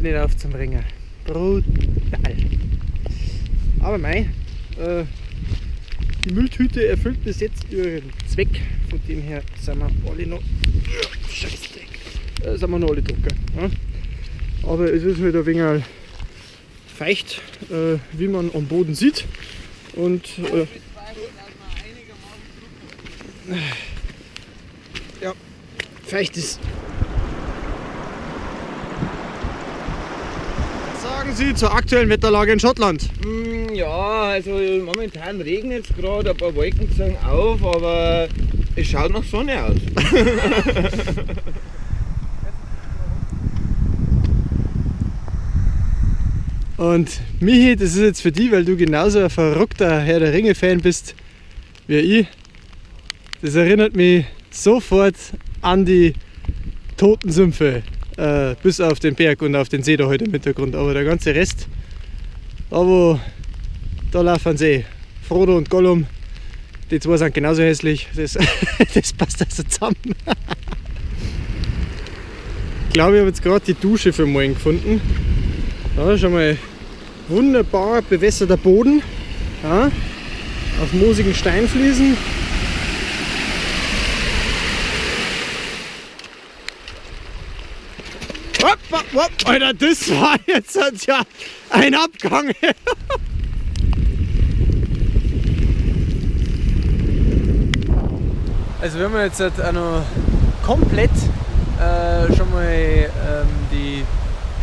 halt nicht auf zum Ringen. Brutal. Aber mei, die Mülltüte erfüllt bis jetzt ihren Zweck. Von dem her sind wir alle noch. Scheißdreck. Sind wir noch alle trocken. Ja? Aber es ist halt ein wenig feucht, wie man am Boden sieht. Und ja, feucht ist. Was sagen Sie zur aktuellen Wetterlage in Schottland? Ja, also momentan regnet es gerade, ein paar Wolken ziehen auf, aber es schaut nach Sonne aus. Und Michi, das ist jetzt für dich, weil du genauso ein verrückter Herr der Ringe-Fan bist wie ich. Das erinnert mich sofort an die Totensümpfe, bis auf den Berg und auf den See da heute im Hintergrund. Aber der ganze Rest, da wo, da laufen sie. Frodo und Gollum, die zwei sind genauso hässlich. Das, das passt also zusammen. Ich glaube, ich habe jetzt gerade die Dusche für morgen gefunden. Da ist schon mal wunderbar bewässerter Boden, ja, auf moosigen Steinfliesen. Hopp, hopp, hopp, Alter, das war jetzt ja ein Abgang. Also wir haben jetzt halt auch noch komplett schon mal die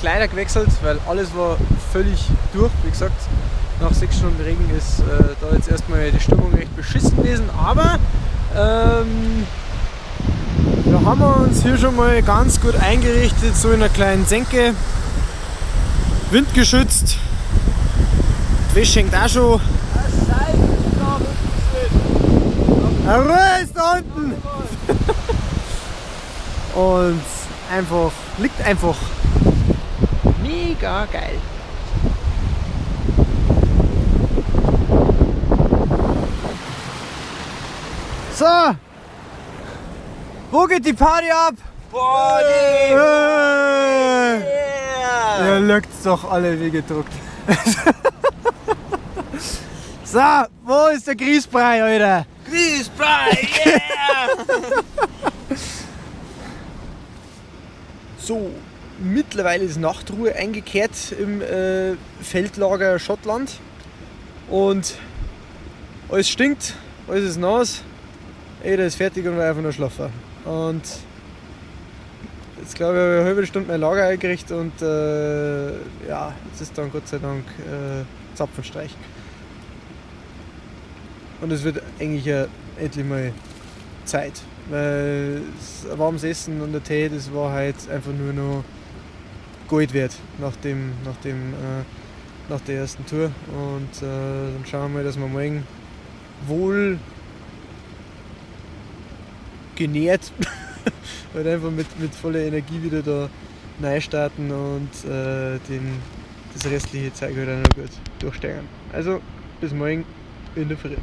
Kleider gewechselt, weil alles war völlig durch. Wie gesagt, nach 6 Stunden Regen ist da jetzt erstmal die Stimmung recht beschissen gewesen, aber da haben wir uns hier schon mal ganz gut eingerichtet, so in einer kleinen Senke, windgeschützt, die Wäsche hängt auch schon. Ruhe ist da unten! Und einfach, liegt einfach mega geil. So, wo geht die Party ab? Party! Yeah. Ihr lückt's doch alle wie gedruckt. So, wo ist der Grießbrei, Alter? Grießbrei, yeah! So, mittlerweile ist Nachtruhe eingekehrt im Feldlager Schottland und alles stinkt, alles ist nass, jeder ist fertig und will einfach nur schlafen. Und jetzt glaube ich, habe ich eine halbe Stunde mein Lager eingerichtet und ja, es ist dann Gott sei Dank Zapfenstreich. Und es wird eigentlich ja endlich mal Zeit, weil das warmes Essen und der Tee, das war halt einfach nur noch Gold wert nach der ersten Tour. Und dann schauen wir mal, dass wir morgen wohl genährt halt einfach mit voller Energie wieder da rein starten und das restliche Zeug halt auch noch gut durchsteigern. Also bis morgen in der Früh.